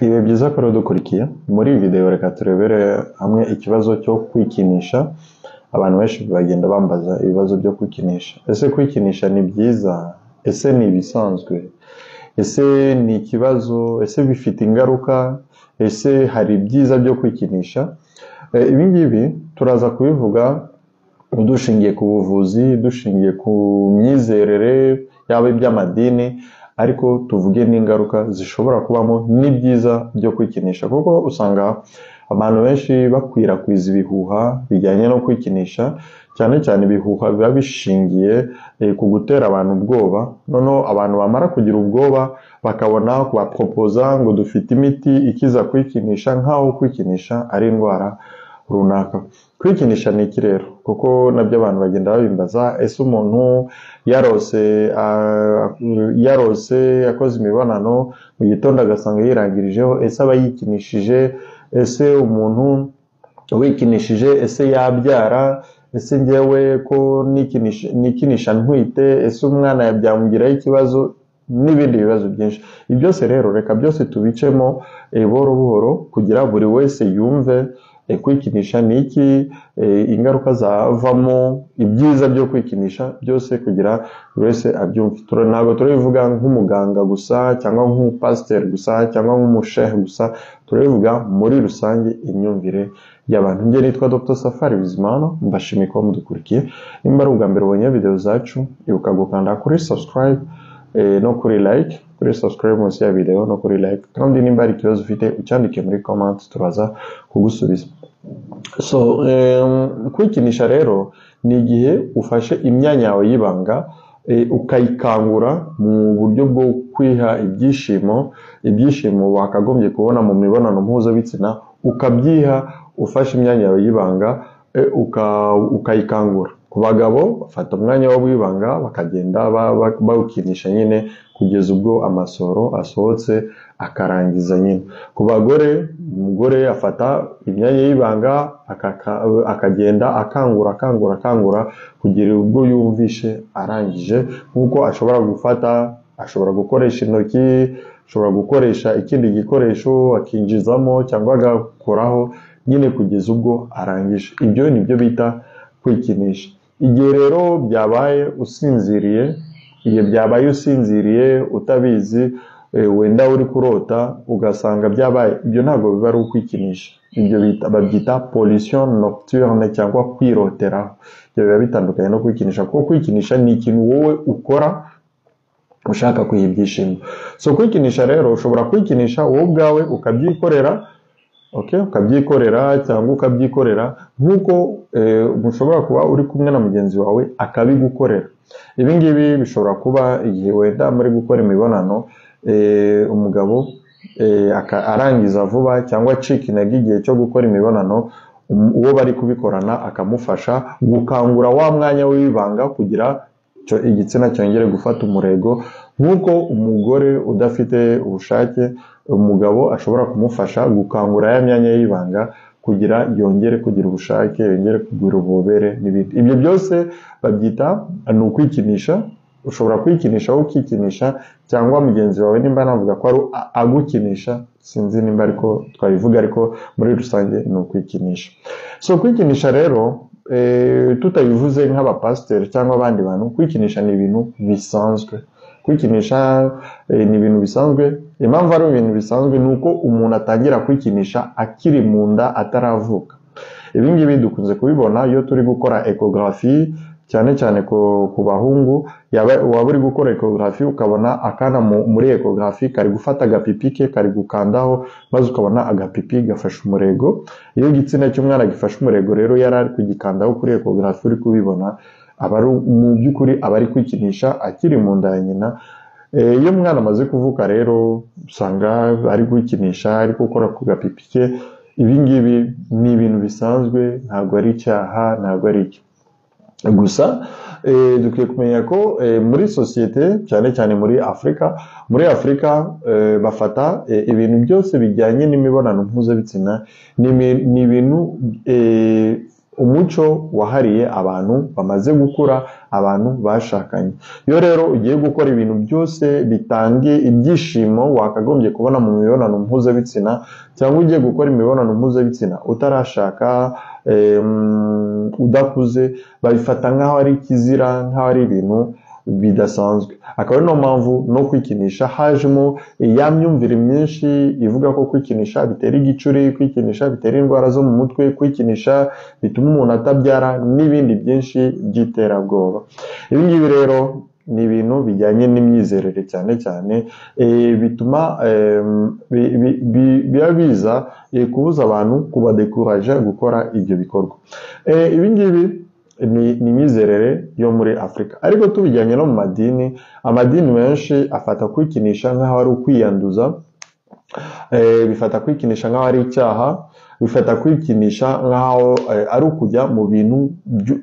Ibihe byiza ko rero dukurikiye muri iyi video, reka turebere hamwe ikibazo cyo kwikinisha. Abantu benshi bagenda bambaza ibibazo byo kwikinisha. Ese kwikinisha ni byiza? Ese ni ibisanzwe? Ese ni ikibazo? Ese bifite ingaruka? Ese hari ibyiza byo kwikinisha? Ibi ngibi turaza kubivuga dushingiye ku buvuzi, dushingiye ku myizerere, yaba iby'amadini, ariko tuvuge n'ingaruka zishobora kubamo n'ibyiza byo kwikinisha, kuko usanga abantu benshi bakwirakwiza ibihuha bijyanye no kwikinisha, cyane cyane ibihuha biba bishingiye ku gutera abantu ubwoba. Noneho abantu bamara kugira ubwoba bakabona kubaporopoza ngo dufite imiti ikiza kwikinisha, nk'aho kwikinisha ari indwara runaka. Kwikinisha ni iki rero? Kuko nabyo abantu bagenda babimbaza. Ese umuntu yarose akoze imibonano, mu gitondo agasanga yirangirijeho, ese aba yikinishije? Ese umuntu wikinishije, ese yabyara? Ese njyewe ko nikinisha ntwite, ese umwana byamugiraho ikibazo? N'ibindi bibazo byinshi. Ibi byose rero reka byose tubicemo buhoro buhoro kugira buri wese yumve kwikinisha ni iki, ingaruka zavamo, ibyiza byo kwikinisha, byose kugira buri wese abyumve. Ntabwo turabivuga nk'umuganga gusa, cyangwa nk'umupasiteri gusa, cyangwa nk'umushehe gusa, turabivuga muri rusange, imyumvire y'abantu. Njye nitwa Dr Safari Bizimana, mbashimiye kuba mudukurikiye. Nimba ari ubwa mbere ubonye video zacu, ibuka gukanda kuri subscribe no kuri like, kuri subscribe munsi ya video no kuri like. Kandi nimba hari ikibazo ufite, ucyandike muri comment, turaza kugusubiza. So kwikinisha rero ni igihe ufashe imyanya yawe y'ibanga, ukayikangura mu buryo bwo kwiha ibyishimo, ibyishimo wakagombye kubona mu mibonano mpuzabitsina, ukabyiha ufashe imyanya yawe y'ibanga, ukayikangura. Ku bagabo bafata umwanya wabo w'ibanga bakagenda bawukinisha nyine kugeza ubwo amasohoro asohotse, akarangiza nyine. Ku bagore, umugore afata imyanya y'ibanga, akagenda akangura, akangura, akangura kugera ubwo yumvishe arangije. Nk'uko ashobora gufata, ashobora gukoresha intoki, ashobora gukoresha ikindi gikoresho akinjizamo cyangwa agakoraho nyine kugeza ubwo arangije. Ibyo ni byo bita kwikinisha. Igihe rero byabaye usinziriye, igihe byabaye usinziriye utabizi, wenda uri kurota ugasanga byabaye, ibyo ntabwo biba ari ukwikinisha. Ibyo babyita pollution nocturne cyangwa kwiroteraho. Ibyo biba bitandukanye no kwikinisha, kuko kwikinisha ni ikintu wowe ukora ushaka kwiha ibyishimo. So kwikinisha rero, ushobora kwikinisha wowe ubwawe ukabyikorera, okay, ukabyikorera cyangwa ukabyikorera nk'uko mushobora kuba uri kumwe na mugenzi wawe akabigukorera. Ibi ngibi bishobora kuba igihe wenda muri gukora imibonano, umugabo arangiza vuba cyangwa acika intege igihe cyo gukora imibonano, uwo bari kubikorana akamufasha gukangura wa mwanya w'ibanga kugira igitsina cyongere gufata umurego. Nk'uko umugore udafite ubushake, umugabo ashobora kumufasha gukangura ya myanya y'ibanga kugira yongere kugira ubushake, yongere kugira ububobere n'ibindi. Ibyo byose babyita ni ukwikinisha. Ushobora kwikinisha wowe ukikinisha, cyangwa mugenzi wawe, nimba navuga ko ari agukinisha, sinzi nimba ariko twabivuga, ariko muri rusange ni ukwikinisha. So kwikinisha rero, tutabivuze nk'abapasiteri cyangwa abandi bantu, kwikinisha ni ibintu bisanzwe. Kwikinisha ni ibintu bisanzwe. Impamvu ari ibintu bisanzwe ni uko umuntu atangira kwikinisha akiri mu nda, ataravuka. Ibi ngibi dukunze kubibona iyo turi gukora échographie, cyane cyane ku bahungu. Waba uri gukora échographie, ukabona akana muri échographie kari gufata agapipi ke, kari gukandaho, maze ukabona agapipi gafashe umurego. Iyo igitsina cy'umwana gifashe umurego rero, yari ari kugikandaho kuri échographie, uri kubibona, aba ari mu by'ukuri aba ari kwikinisha akiri mu nda ya nyina. Iyo umwana amaze kuvuka rero, usanga ari kwikinisha, ari gukora ku gapipi ke. Ibi ngibi ni ibintu bisanzwe, ntabwo ari icyaha, ntabwo ari icyo gusa. Dukwiye kumenya ko muri sosiyete, cyane cyane muri Afurika, muri Afurika bafata ibintu byose bijyanye n'imibonano mpuzabitsina ni ibintu umuco wahariye abantu bamaze gukura, abantu bashakanye. Iyo rero ugiye gukora ibintu byose bitange ibyishimo wakagombye kubona mu mibonano mpuzabitsina, cyangwa ugiye gukora imibonano mpuzabitsina utarashaka, udakuze, babifata nk'aho ari ikizira, nk'aho ari ibintu bidasanzwe. Akaba ari no mpamvu no kwikinisha hajemo ya myumvire myinshi ivuga ko kwikinisha bitera igicuri, kwikinisha bitera indwara zo mu mutwe, kwikinisha bituma umuntu atabyara n'ibindi byinshi by'iterabwoba. Ibi ngibi rero ni ibintu bijyanye n'imyizerere cyane cyane, bituma biba biza kubuza abantu, kubadekuraje gukora ibyo bikorwa. Ibi ngibi ni imyizerere yo muri Afurika. Ariko tubijyanye no mu madini, amadini menshi afata kwikinisha nk'aho ari ukwiyanduza, bifata kwikinisha nk'aho ari icyaha, bifata kwikinisha nk'aho ari ukujya mu bintu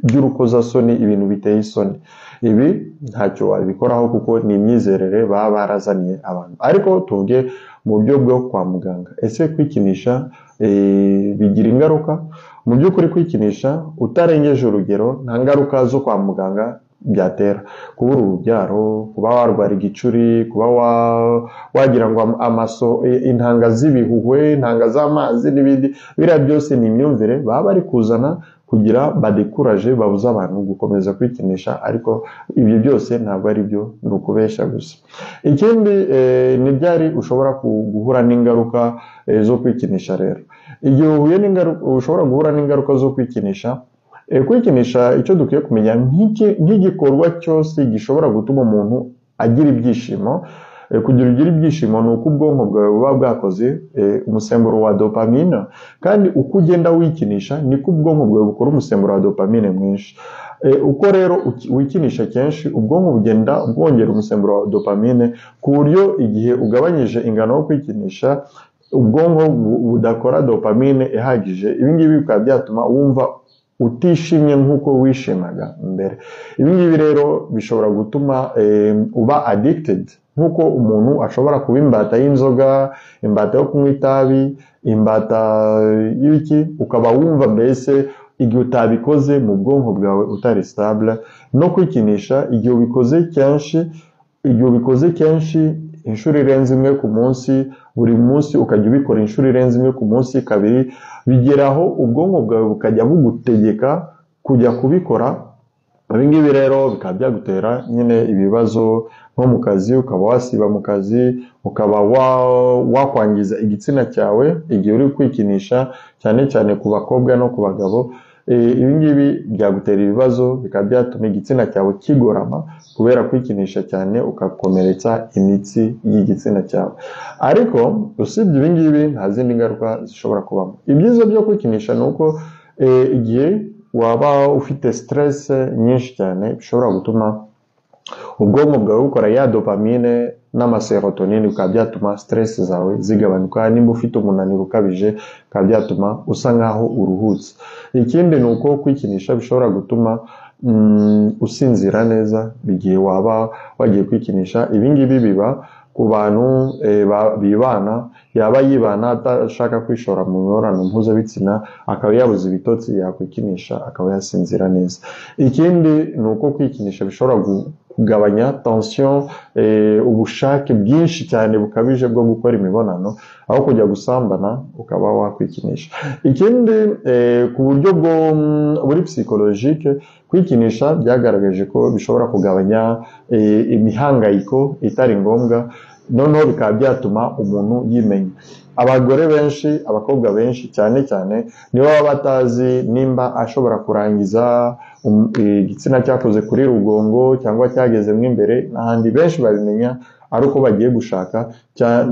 by'urukozasoni, ibintu biteye isoni. Ibi ntacyo wabikoraho kuko ni imyizerere baba barazaniye abantu. Ariko tuvuge mu buryo bwo kwa muganga, ese kwikinisha bigira ingaruka? Mu by'ukuri kwikinisha utarengeje urugero nta ngaruka zo kwa muganga byatera. Kubura urubyaro, kuba warwara igicuri, kuba wagira ngo amaso, intanga z'ibihuhwe, intanga z'amazi n'ibindi, biriya byose ni imyumvire baba bari kuzana kugira badekuraje, babuze abantu gukomeza kwikinisha, ariko ibyo byose ntabwo ari byo, ni ukubeshya gusa. Ikindi ni byari ushobora guhura n'ingaruka zo kwikinisha rero. Igihe uhuye n'ingaruka, ushobora guhura n'ingaruka zo kwikinisha. Kwikinisha icyo dukwiye kumenya nk'igikorwa cyose gishobora gutuma umuntu agira ibyishimo. Kugira ugire ibyishimo ni uko ubwonko bwawe buba bwakoze umusemburo wa dopamine, kandi uko ugenda wikinisha niko ubwonko bwawe bukora umusemburo wa dopamine mwinshi. Uko rero wikinisha kenshi, ubwonko bugenda bwongera umusemburo wa dopamine, ku buryo igihe ugabanyije ingano yo kwikinisha, ubwonko budakora dopamine ihagije. Ibi ngibi bikaba byatuma wumva utishimye nk'uko wishimaga mbere. Ibi ngibi rero bishobora gutuma uba addicted, nk'uko umuntu ashobora kuba imbata y'inzoga, imbata yo kunywa itabi, imbata y'ibiki, ukaba wumva mbese igihe utabikoze mu bwonko bwawe utari stable. No kwikinisha igihe ubikoze kenshi, igihe ubikoze kenshi inshuro irenze imwe ku munsi, buri munsi ukajya ubikora inshuro irenze imwe ku munsi, kabiri, bigeraho ubwonko bwawe bukajya bugutegeka kujya kubikora. Ibi ngibi rero bikaba byagutera nyine ibibazo nko mu kazi, ukaba wasiba mu kazi, ukaba wakwangiza igitsina cyawe igihe uri kwikinisha, cyane cyane ku bakobwa no ku bagabo. Ibi ngibi byagutera ibibazo, bikaba byatuma igitsina cyawe kigorama kubera kwikinisha cyane, ugakomeretsa imitsi y'igitsina cyawe. Ariko usibye ibi ngibi nta zindi ngaruka zishobora kubamo. Ibyiza byo kwikinisha ni uko igihe waba ufite stress nyinshi cyane, bishobora gutuma ubwonko bwawe bukora ya dopamine n'amaserotonine, bikaba byatuma stress zawe zigabanuka. Nimba ufite umunaniro ukabije, bikaba byatuma usa nkaho uruhutse. Ikindi ni uko kwikinisha bishobora gutuma usinzira neza igihe waba wagiye kwikinisha. Ibi ngibi biba ku bantu bibana, yaba yibana adashaka kwishora mu mibonano mpuzabitsina, akaba yabuze ibitotsi, yakwikinisha akaba yasinzira neza. Ikindi ni uko kwikinisha bishobora kugabanya tension, ubushake bwinshi cyane bukabije bwo gukora imibonano, aho kujya gusambana ukaba wakwikinisha. Ikindi ku buryo bwo buri psychologique, kwikinisha byagaragaje ko bishobora kugabanya imihangayiko itari ngombwa, noneho bikaba byatuma umuntu yimenya. Abagore benshi, abakobwa benshi cyane cyane, nibo baba batazi nimba ashobora kurangiza igitsina cyakoze kuri rugongo cyangwa cyagezemo imbere n'ahandi. Benshi babimenya ari uko bagiye gushaka,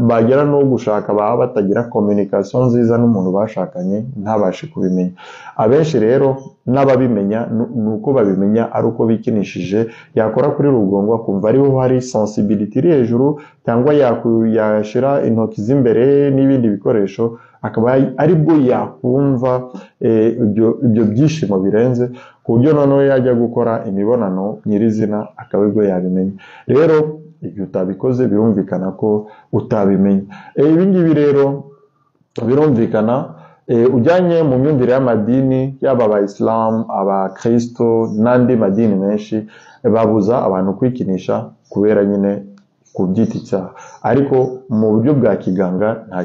bagera no gushaka baba batagira communication nziza n'umuntu bashakanye, ntabashe kubimenya. Abenshi rero n'ababimenya ni uko babimenya ari uko bikinishije, yakora kuri rugongo akumva ariho hari sensibility iri hejuru, cyangwa yashyira intoki z'imbere n'ibindi bikoresho, akaba aribwo yakumva ibyo byishimo birenze, ku buryo noneho yajya gukora imibonano nyirizina akaba aribwo yabimenya. Rero igihe utabikoze birumvikana ko utabimenya. Ibi ngibi rero birumvikana Ujyanye mu myumvire y'amadini, yaba abayisilamu, abakristo n'andi madini menshi, babuza abantu kwikinisha kubera nyine kubyita icyaha, ariko mu buryo bwa kiganga nta